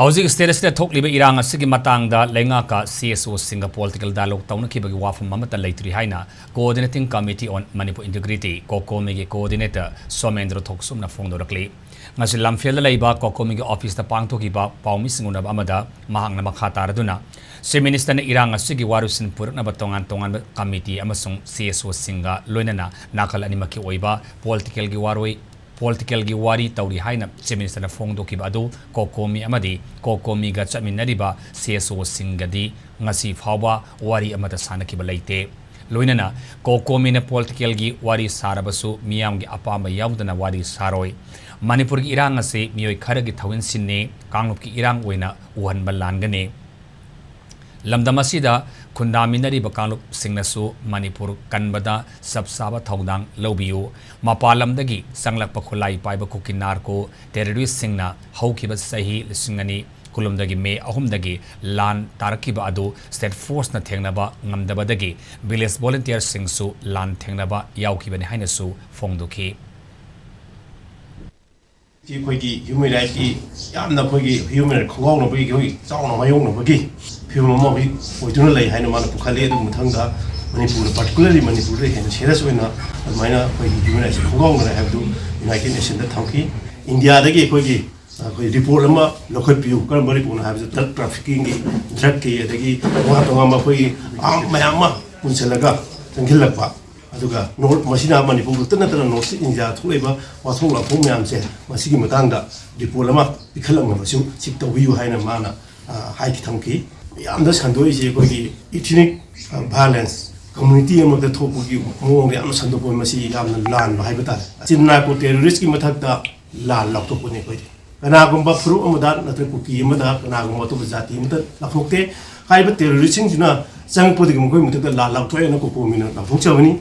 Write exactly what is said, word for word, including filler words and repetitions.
ꯍꯧꯖꯤꯛ state ꯑꯁꯤꯗ ꯊꯣꯛꯂꯤꯕ ꯏꯔꯥꯡ ꯑꯁꯤꯒꯤ ꯃꯇꯥꯡꯗ ꯂꯩꯉꯥꯛꯀ C S Oꯁꯤꯡꯒ political dialogue ꯇꯧꯅꯈꯤꯕꯒꯤ ꯋꯥꯐꯝ ꯑꯃꯠꯇ ꯂꯩꯇ꯭ꯔꯤ ꯍꯥꯏꯅ Coordinating Committee on Manipur Integrity, COCOMIꯒꯤ coordinator ꯁꯣꯃꯦꯟꯗ꯭ꯔ ꯊꯣꯛꯁꯨꯝꯅ ꯐꯣꯡꯗꯣꯔꯛꯂꯤ꯫ ꯉꯁꯤ ꯂꯝꯐꯦꯜꯗ ꯂꯩꯕ COCOMIꯒꯤ officeꯇ ꯄꯥꯡꯊꯣꯛꯈꯤꯕ ꯄꯥꯎꯃꯤꯁꯤꯡ ꯎꯅꯕ ꯑꯃꯗ ꯃꯍꯥꯛꯅ ꯃꯈꯥ ꯇꯥꯔꯗꯨꯅ, Chief Ministerꯅ ꯏꯔꯥꯡ ꯑꯁꯤꯒꯤ ꯋꯥꯔꯣꯏꯁꯤꯟ ꯄꯨꯔꯛꯅꯕ ꯇꯣꯉꯥꯟ ꯇꯣꯉꯥꯟꯕ committee ꯑꯃꯁꯨꯡ C S Oꯁꯤꯡꯒ ꯂꯣꯏꯅꯅ ꯅꯥꯀꯜ ꯑꯅꯤꯃꯛꯀꯤ ꯑꯣꯏꯕ politicalꯒꯤ ꯋꯥꯔꯣꯏ, politicalꯒꯤ ꯋꯥꯔꯤ ꯇꯧꯔꯤ ꯍꯥꯏꯅ Chief Ministerꯅ ꯐꯣꯡꯗꯣꯛꯈꯤꯕ ꯑꯗꯨ COCOMI ꯑꯃꯗꯤ COCOMIꯒ ꯆꯠꯃꯤꯟꯅꯔꯤꯕ C S Oꯁꯤꯡꯒꯗꯤ ꯉꯁꯤ ꯐꯥꯎꯕ ꯋꯥꯔꯤ ꯑꯃꯠꯇ ꯁꯥꯟꯅꯈꯤꯕ ꯂꯩꯇꯦ꯫ ꯂꯣꯏꯅꯅ COCOMIꯅ politicalꯒꯤ ꯋꯥꯔꯤ ꯁꯥꯔꯕꯁꯨ ꯃꯤꯌꯥꯝꯒꯤ ꯑꯄꯥꯝꯕ ꯌꯥꯎꯗꯅ ꯋꯥꯔꯤ ꯁꯥꯔꯣꯏ꯫ ꯃꯅꯤꯄꯨꯔꯒꯤ ꯏꯔꯥꯡ ꯑꯁꯤ ꯃꯤꯑꯣꯏ ꯈꯔꯒꯤ ꯊꯧꯁꯤꯟꯁꯤꯟꯅꯤ, ꯀꯥꯡꯂꯨꯞꯀꯤ ꯏꯔꯥꯡ ꯑꯣꯏꯅ ꯎꯍꯟꯕ ꯂꯥꯟꯒꯅꯤ꯫ ꯂꯝꯗꯝ ꯑꯁꯤꯗ ꯈꯨꯟꯗꯥꯃꯤꯟꯅꯔꯤꯕ ꯀꯥꯡꯂꯨꯞꯁꯤꯡꯅꯁꯨ ꯃꯅꯤꯄꯨꯔ ꯀꯟꯕꯗ ꯆꯞ ꯆꯥꯕ ꯊꯧꯗꯥꯡ ꯂꯧꯕꯤꯌꯨ꯫ ꯃꯄꯥꯟ ꯂꯝꯗꯒꯤ ꯆꯪꯂꯛꯄ ꯈꯨꯠꯂꯥꯏ ꯄꯥꯏꯕ ꯀꯨꯀꯤ narco terroristꯁꯤꯡꯅ ꯍꯧꯈꯤꯕ ꯆꯍꯤ ꯂꯤꯁꯤꯡ ꯑꯅꯤ ꯀꯨꯟꯂꯣꯝꯗꯒꯤ ꯃꯦ ꯑꯍꯨꯝꯗꯒꯤ ꯂꯥꯟ ꯇꯥꯔꯛꯈꯤꯕ ꯑꯗꯨ state forceꯅ ꯊꯦꯡꯅꯕ ꯉꯝꯗꯕꯗꯒꯤ village volunteerꯁꯤꯡꯁꯨ ꯂꯥꯟ ꯊꯦꯡꯅꯕ ꯌꯥꯎꯈꯤꯕꯅꯤ ꯍꯥꯏꯅꯁꯨ ꯐꯣꯡꯗꯣꯛꯈꯤ꯫ ꯑꯩꯈꯣꯏꯒꯤ human rightꯀꯤ ꯌꯥꯝꯅ ꯑꯩꯈꯣꯏꯒꯤ human right ꯈꯣꯡꯒꯥꯎꯅꯕꯒꯤ ꯑꯩꯈꯣꯏ ꯆꯥꯎꯅ ꯃꯥꯌꯣꯛꯅꯕꯒꯤ ꯐꯤꯕꯝ ꯑꯃ ꯍꯧꯖꯤꯛ ꯑꯣꯏꯗꯨꯅ ꯂꯩ ꯍꯥꯏꯅ ꯃꯥꯅ ꯄꯨꯈꯠꯂꯤ꯫ ꯑꯗꯨ ꯃꯊꯪꯗ ꯃꯅꯤꯄꯨꯔꯗ, particularly ꯃꯅꯤꯄꯨꯔꯗ ꯍꯦꯟꯅ serious ꯑꯣꯏꯅ ꯑꯗꯨꯃꯥꯏꯅ ꯑꯩꯈꯣꯏꯒꯤ human rightꯁꯦ ꯈꯣꯡꯒꯥꯎꯅꯔꯦ ꯍꯥꯏꯕꯗꯨ United Nationꯗ ꯊꯝꯈꯤ꯫ ꯏꯟꯗꯤꯌꯥꯗꯒꯤ ꯑꯩꯈꯣꯏꯒꯤ, ꯑꯩꯈꯣꯏ report ꯑꯃ ꯂꯧꯈꯠꯄꯤꯌꯨ꯫ ꯀꯔꯝꯕ reportꯅꯣ ꯍꯥꯏꯕꯗ drug traffickingꯒꯤ, drugꯀꯤ, ꯑꯗꯒꯤ ꯇꯣꯉꯥꯟ ꯇꯣꯉꯥꯟꯕ ꯑꯩꯈꯣꯏꯒꯤ arm ꯃꯌꯥꯝ ꯑꯃ ꯄꯨꯟꯁꯤꯜꯂꯒ ꯆꯪꯁꯤꯜꯂꯛꯄ, ꯑꯗꯨꯒ North, ꯃꯁꯤꯅ ꯃꯅꯤꯄꯨꯔ ꯈꯛꯇ ꯅꯠꯇꯅ North East Indiaꯗ ꯊꯣꯛꯂꯛꯏꯕ ꯋꯥꯊꯣꯛ ꯂꯥꯟꯊꯣꯛ ꯃꯌꯥꯝꯁꯦ ꯃꯁꯤꯒꯤ ꯃꯇꯥꯡꯗ report ꯑꯃ ꯄꯤꯈꯠꯂꯛꯅꯕꯁꯨ ꯁꯤ ꯇꯧꯕꯤꯌꯨ ꯍꯥꯏꯅ ꯃꯥꯅ, ꯑ, ꯍꯥꯏꯈꯤ ꯊꯝꯈꯤ꯫ ꯌꯥꯝꯅ ꯁꯟꯗꯣꯛꯏꯁꯦ ꯑꯩꯈꯣꯏꯒꯤ ethnic, ꯑ, violence, community ꯑꯃꯗ ꯊꯣꯛꯄꯒꯤ ꯃꯑꯣꯡꯗ ꯌꯥꯝꯅ ꯁꯟꯗꯣꯛꯄ, ꯃꯁꯤ ꯌꯥꯝꯅ ꯂꯥꯟꯕ ꯍꯥꯏꯕ ꯇꯥꯔꯦ꯫ ꯑꯆꯤꯟ narco terroristꯀꯤ ꯃꯊꯛꯇ ꯂꯥꯟ ꯂꯥꯎꯊꯣꯛꯄꯅꯤ ꯑꯩꯈꯣꯏꯗꯤ꯫ ꯀꯅꯥꯒꯨꯝꯕ ꯐꯨꯔꯨꯞ ꯑꯃꯗ ꯅꯠꯇ꯭ꯔꯒ ꯀꯨꯀꯤ ꯑꯃꯗ, ꯀꯅꯥꯒꯨꯝꯕ ꯑꯇꯣꯞꯄ ꯖꯥꯇꯤ ꯑꯃꯗ ꯂꯥꯎꯊꯣꯛꯇꯦ꯫ ꯍꯥꯏꯔꯤꯕ terroristꯁꯤꯡꯁꯤꯅ ꯆꯪꯉꯛꯄꯗꯒꯤ ꯃꯈꯣꯏ ꯃꯊꯛꯇ ꯂꯥꯟ ꯂꯥꯎꯊꯣꯛꯑꯦꯅ COCOMIꯅ ꯂꯥꯎꯊꯣꯛꯆꯕꯅꯤ꯫